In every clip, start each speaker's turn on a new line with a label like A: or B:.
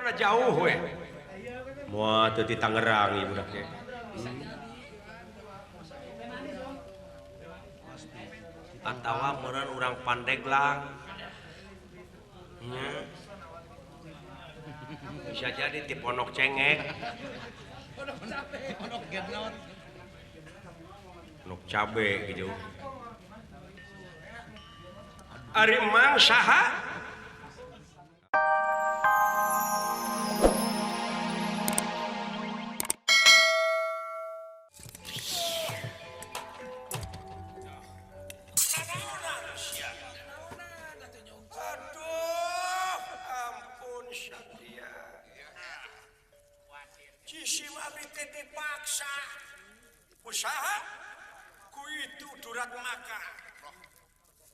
A: Rada jauh we. Moal teu ti Tangerang ieu budak teh. Atawa meureun urang Pandeglang. Nya. Bisa jadi ti Pondok Cengek.
B: Pondok Genot.
A: Pondok cabe gitu. Ari Mang saha? Aduh, ampun Satria. Cisim abdi teh dipaksa. Usaha ku itu durat maka.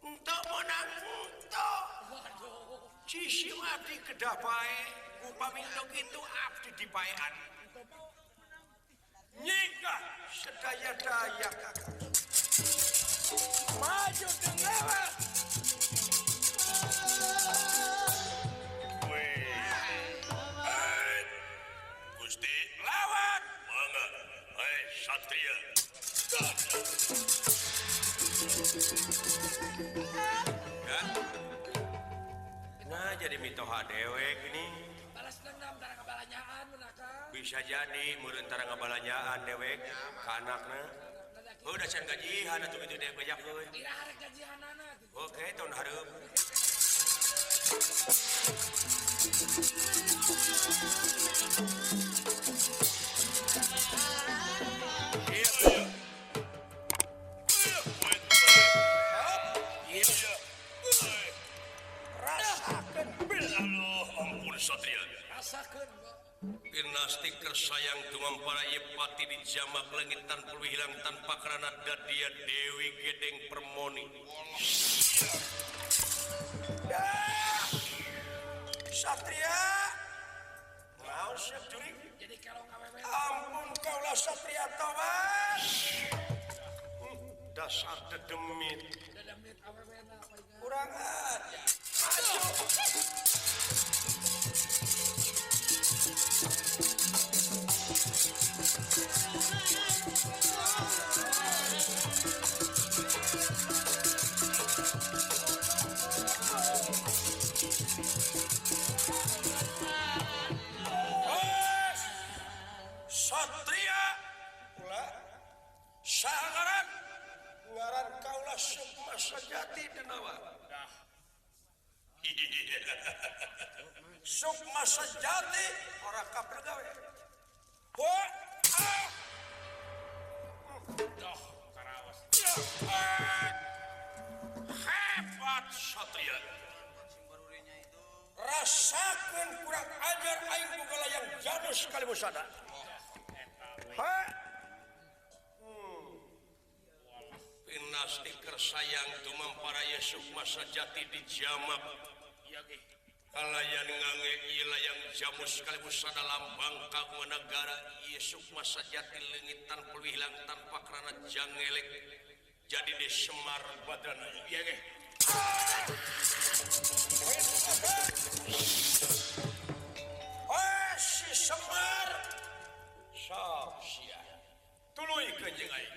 A: Untuk menang untuk. Cisim abdi kedah bae, upami itu abdi dibaean. Nyikah sedaya-daya kakak. Maju dengar.
C: Gusti lawan mangga. Hei Satria.
A: Kan? Nah jadi mitoha dewek ini.
B: Balas dendam tara ngabalanyaan mun akang.
A: Bisa jadi meureun tara ngabalanyaan dewek ka anakna. Heuh da can gajihan atuh kitu dewek bejak euy.
B: Iraha rek gajihanana atuh.
A: Oke, tahun hareup.
C: Rasakeun aduh ampun Satria.
B: Rasakeun.
C: Ginastik sayang tumampara ieu pati di jamak leungit tanpa hilang tanpa karana dadia Dewi Gedeng Permoni.
A: Satria, mau siap jurik?
B: Jadi kalau ngawewe.
A: Ampun kaulah Satria tobat. Dasar dedemit.
B: Dedemit awewena palingan.
A: Kurang aja. Maju.
C: Satria
A: Ulah saha ngaran kaulah Sukma Sejati Denawa. Sukma Sejati ora kapergawe. Ho ah.
B: Doh, karaos.
C: Hebat Satria.
A: Rasakeun kurang ajar aing boga layang janus kalibusana. Ha?
C: Pinasti kersayang tumampara Sukma Sejati di jamak. Kalayan ngange ieu layang jamus kalibusana lambang kagungan negara ieu Sukma Sejati leungit tanpa hilang tanpa karana jangelek jadi di Semar badana. Ieu ge.
A: Oh, si Semar. Sok sia. Tuluy jeung aing.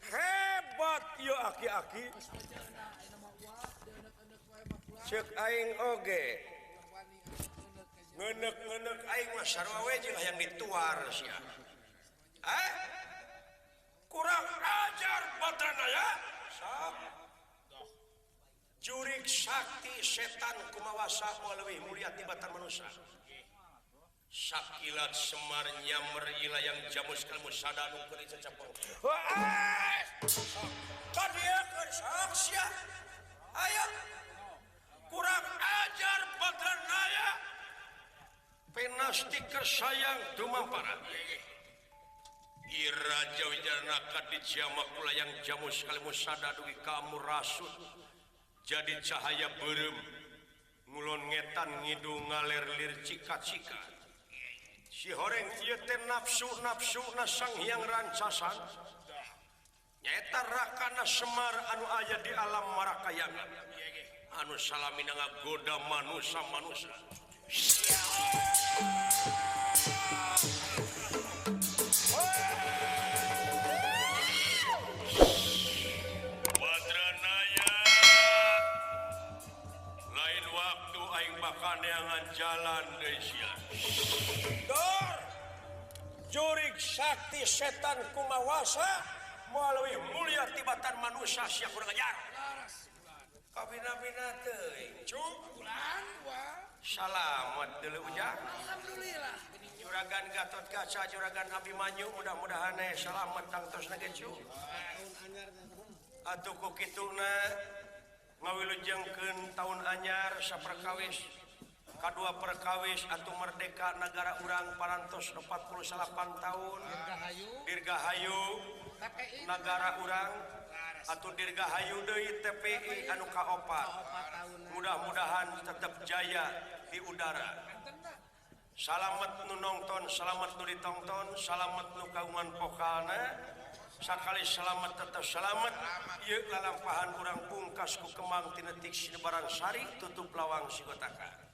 A: Hebat ieu aki-aki. Ceuk aing oge. Ngeuneuk-ngeuneuk aing mah sarua we jeung hayang dituar sia. Eh? Kurang ajar badrana ya. Sok. Jurik sakti setan kumawasa moal leuwih mulia tibatan manusia.
C: Sakilat Semar nyamer layang jamus kalmusada nu keur cacapong.
A: Wah! Ka dieu keur sok sia. Ayo.
C: Kurang ajar badranaya. Penasti kersayang tumampara. Iraja Wijanaka di jamak layang jamus kalmusada dugi kamu rasut. Jadi cahaya beureum ngulon ngetan ngidung ngaler lir cika-cika. Si horeng ieu teh nafsu-nafsuna Sang Hyang Rancasan. Nyaeta rakana Semar anu aya di alam Marakayangan. Anu salamina ngagoda manusa-manusa. Badranaya lain waktu aing bakal neangan jalan deui sia.
A: Dor jurig sakti setan kumawasa moal leuwih mulia tibatan manusia sia kurang ajar. Kabina-bina teuing cu. Salamat deuleu ujang.
B: Alhamdulillah.
A: Juragan Gatot Kaca, Juragan Abimanyu mudah-mudahan salamet tangtosna ge cu. Atuh ku kituna ngawilujengkeun taun anyar saperkawis kadua perkawis atuh merdeka nagara urang parantos 48 tahun. Dirgahayu nagara urang atuh dirgahayu deui TPI anu kaopat. Mudah-mudahan tetap jaya di udara. Salamet nu nongton, salamet nu ditongton, salamet nu kagungan pokalna. Sakali selamat tetap selamat. Ieu lalampahan urang pungkas ku kemang tinetik sinebaran sari tutup lawang sigotaka.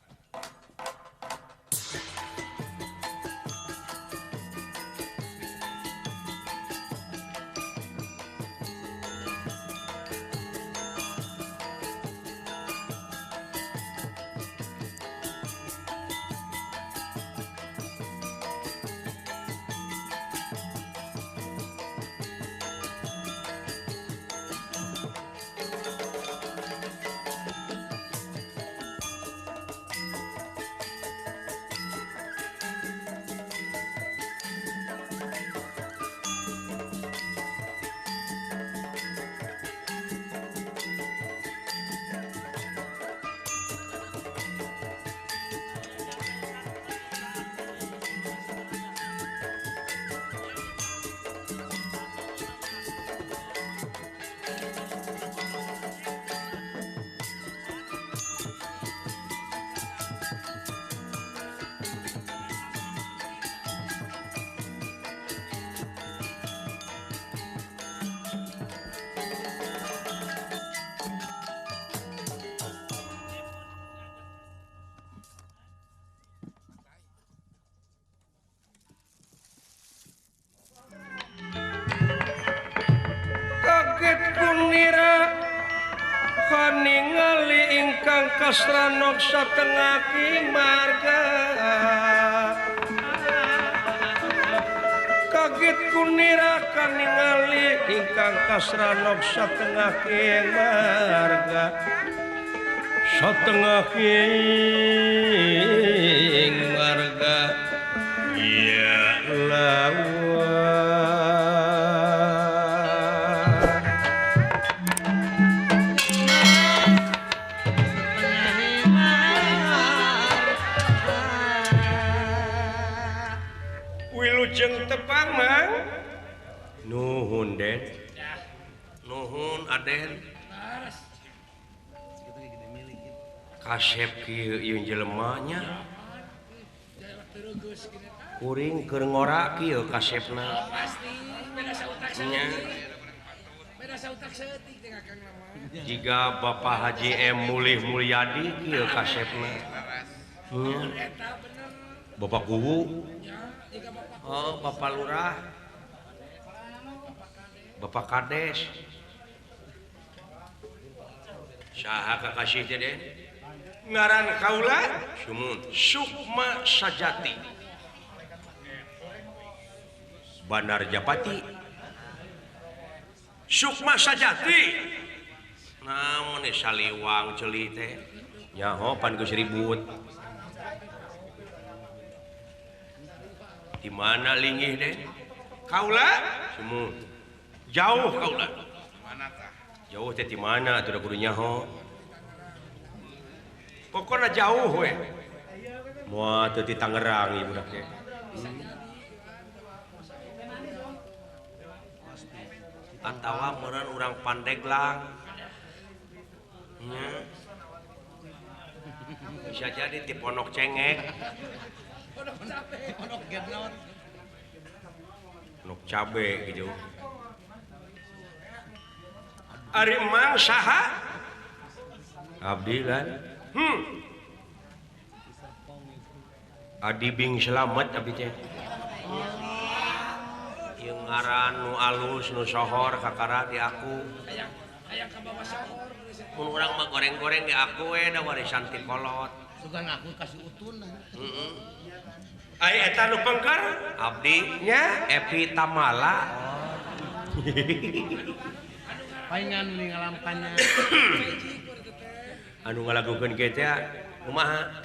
A: Ningali ingkang kasranok satengah marga kaget kunira kaningali ingkang kasranok satengah marga satengah marga ya lawa. Wilujeng tepang mang. Nuhun Den. Nuhun Aden. Kasep kieu ieu jelema nya. Kuring keur ngora kieu kasepna. Nya. Jiga Bapak Haji M Mulih Mulyadi kieu kasepna. Nya. Bapak Kuwu. Oh, Bapak Lurah, Bapak Kades, saha kakasih teh Den? Ngaran kaula Sumun Sukma Sajati Bandar Japati. Sukma Sajati. Namun saliwang ceuli teh nyaho pan geus ribut. Di mana linggih deh? Kaula? Semu. Jauh kaula. Jauh teh di mana atuh da kudu nyaho. Pokona jauh we. Moal teu ti Tangerang ieu budak teh. Atawa meureun urang Pandeglang. Nya. Bisa jadi ti Pondok Cengek. Pondok cabe gitu. Ari Mang saha? Abdi kan. Adi Bing Slamet abdi teh. Ieu ngaran nu alus nu sohor kakara di aku.
B: Hayang ka bawa sohor.
A: Mun urang mah goreng-goreng di aku we da warisan ti kolot.
D: Sugan aku kasih utun.
A: Heeh. Ai eta nu pengker abdi nya Epi Tamala.
D: Paingan nu ngalampannya.
A: Anu ngalagukeun kieu teh kumaha?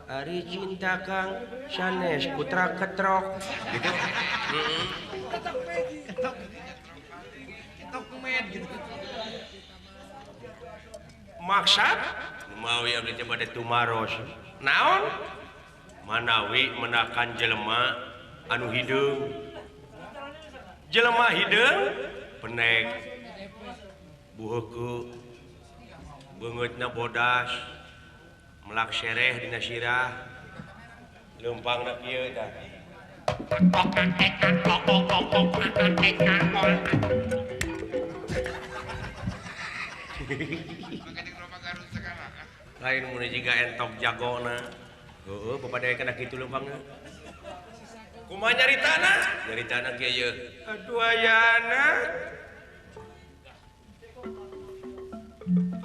A: Ari cinta Kang sanes putra ketrok gitu. Heeh.
D: Ketok. Ketok kumed gitu.
A: Maksad mawi abdi teh bade tumaros. Naon? Manawi menakan jelema anu hideung. Jelema hideung penek buheukeuk beungeutna bodas melak sereh dina sirah leumpangna kieu tah. Lain mun jiga entok jagona. Heueuh bapak dewek kana kitu leumpangna. Kumaha nyaritana? Nyaritana kieu ye. Aduh ayana.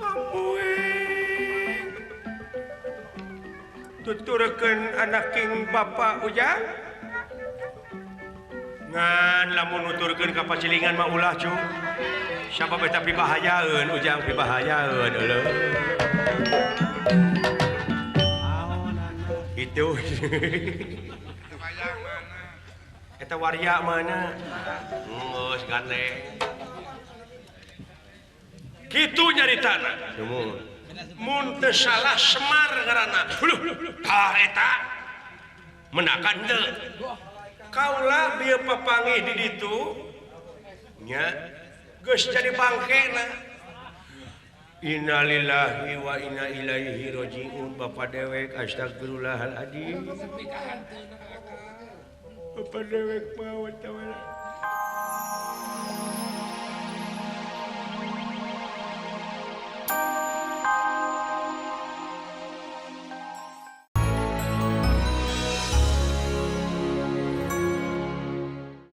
A: Ambuing. Tuturkeun anak king bapa Ujang. Ngan lamun nuturkeun ka pacilingan mah ulah cu. Sabab eta pibahayaeun Ujang pibahayaeun euleuh. Itu. Eta waria mana? Geus gandeng. Kitu nyaritana. Mun teu salah Semar ngaranna. Tah eta menakan teu. Kaula bieu papanggih di ditu nya geus jadi bangkena. Innalillahi wa inna ilaihi rajiun. Bapak dewek astagfirullahaladzim. Bapak dewek maot tawala.